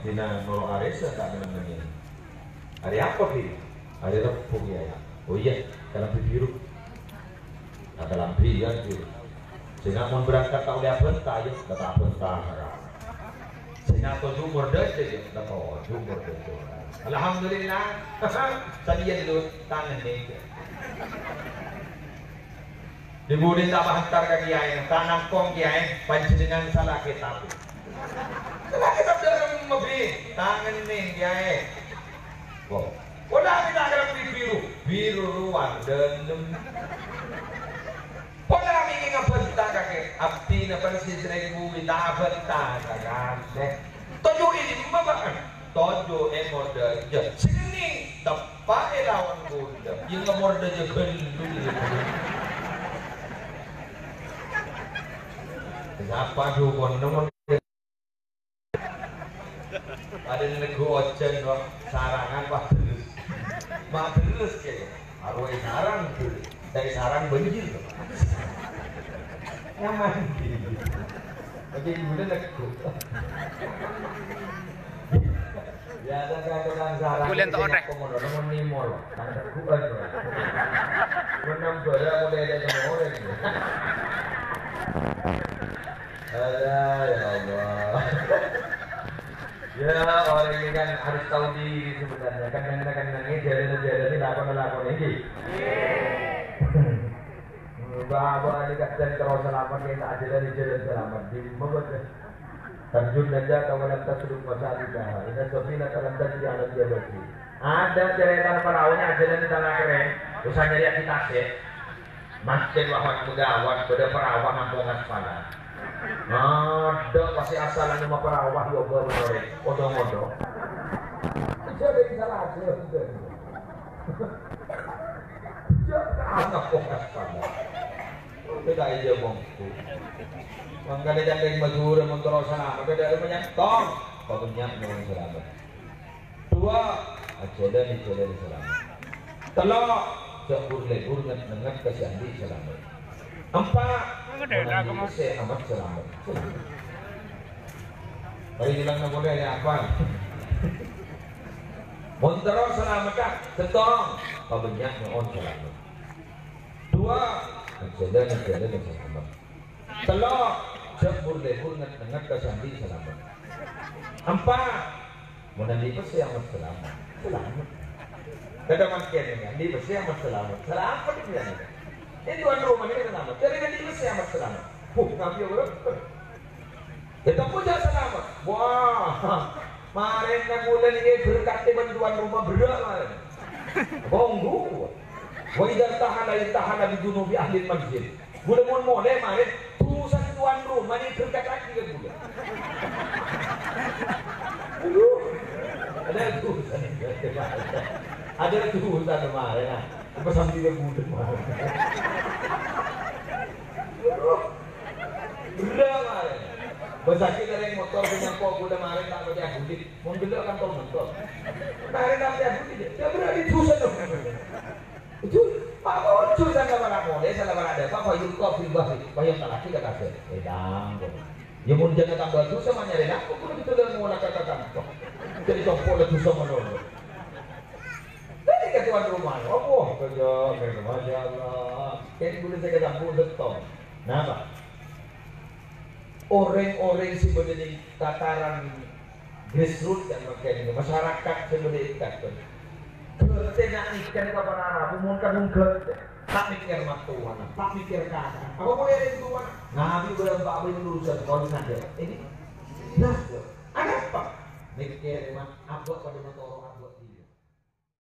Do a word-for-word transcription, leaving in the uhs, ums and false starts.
Dina noro' arè sè ta' neng-nengngè. Arè apa, Bi? Arè Rebbhu, Kèyaè. Oh iyâ, kalambhi biru. Nah, kalambhi, iyâ, biru. Sènga' mon berangkat ta' ollè abhânta, yâ, ta' abhânta. Sènga' toju' mordhâjâ, yâ, ta' toju' mordhâjâ. Alhamdulillah. Sabbhân lu tanganna. Di-budi ta' maentar ka Kèyaè, ta' nangkong Kèyaè, panjhennengngan sala kètab. Sala kètab dhâlem mabin, ta' ngennèng Kèyaè. Kok, pola mènta kalambhi biru, biru lowar dhâlem. Pola mènta ngabhânta kakè, abdhina persis rèng budi, ta' abhânta kakè. Toju' è dimma, Pak? Toju' è mordhâjâ. Sè ngennèng, teppa' è lawan ghulâ. Yâ, ngamordhâjâ ghâllu. Sapa dhukonno mon padâ neggu' ojhân, Pak. Sarangan, Pak, terros. Mak terros, ya. Arowa sarang, terros. Dari sarang banjir, tuh. Nyaman. Oke, kemudian neggu'. Biasa kan tukang sarang. Bulan itu tok, Rek. Komodo, nomor lima, loh. Kan neggu'an, loh. Menang bola mulai dari nomor, ya. Ada, ya Allah. Ya, orang ini kan harus tahu diri sebenarnya. Kan nang-, nang-, nang-, ini jalan-jalan ini lakon-lakon ini. Bawa ini kadang terus selamat, kita aja dari jalan selamat. Di mana? Terjun saja atau lam tasluk masalikaha. Inna safinata lam tajri 'alal yabasi. Ada cerita perahunya aja dari tanah kering. Usah nyari kita sih. Makin wah, makin gawat, bâdâ perawah nampong aspalan. Ada pasti asal anu mah perawah, ya, baru sore. Odong-odong. Jadi salah aja, udah. Jangan nampong aspalan. Kita aja mongko. Mangkana jangan Madura, Montoro, Salamet, ada apa nyantong? Kau punya nyuwun selamat. Dua, ajhâlâni, jhâlâni salamet. Tello', jhâ' bur-lèbur nget-nengnget ka sè andi' salamet. Empa', mon andi' pèssè amat salamet. Mari bilang nang polè ya apa? Mon terro salamet, Kak. Sèttong, pabânnya' nyo'on salamet. Dua, ajhâlâni, jhâlâni salamet. Tello', jhâ' bur-lèbur nget-nengnget ka sè andi' salamet. Empa', mon andi' pèssè amat salamet. Salamet. Kadhâng mangkèn, andi' pèssè amat salamet. Salamet, ya. Ini tuan rumah ini salamet. Jadi andi' pèssè amat salamet. Huh, ngambil berapa? Kita punya salamet. Wah, marèna kaulâ nèka berkatè bân tuan rumah berrâ' marèna. Bonggu. Wa idza tahala, intahala bi dzunubi ahlil manzil. Ghulâ mon molè marè, dusana tuan rumah nèka èberkadhâghi ka ghulâ. Aduh. Ada dusa. Ada dusa marè, nah. Apa sambil ghulâ marè? Aduh. Ghulâ marè. Bâsakè dâreng motor sè nyampo ghulâ marè ta' pacè aghuli. Mon ghellâ' kan tol-mentol. Marè ta' pacè aghuli, ya berarti dusa dong. Itu, Pak, ojo sampe' para' molè, sampe' para' dâpa', fa yulqa fil bahri, fa yuntaqa fil bahri. Eh, tanggung. Ya, mon jhâ' tambâ dusa, ma' nyarè nangkong, kudu gitu dâ' ngola kata tangkong. Jadi, compo' la dusa manono. Tadi ke tuan rumah, apa? Kerja, kerja, Masya Allah. Kayak dulu saya ketemu, betul. Napa? Orèng-orèng sè bâdâ è tataran grassroots kan, maksudnya masyarakat sè bâdâ è tataran. Ghâtè na' nèka ka para' rabu, mon kadhung ghâtè. Ta' mèkkèr mattowana, ta' mèkkèr kaka'na. Apa polè rèng towana? Nabi bârâmpa abâ' urusan konsèp. Ini jelas, yo. Ada apa? Mèkkèr, Mak, abâ' padâ matoro.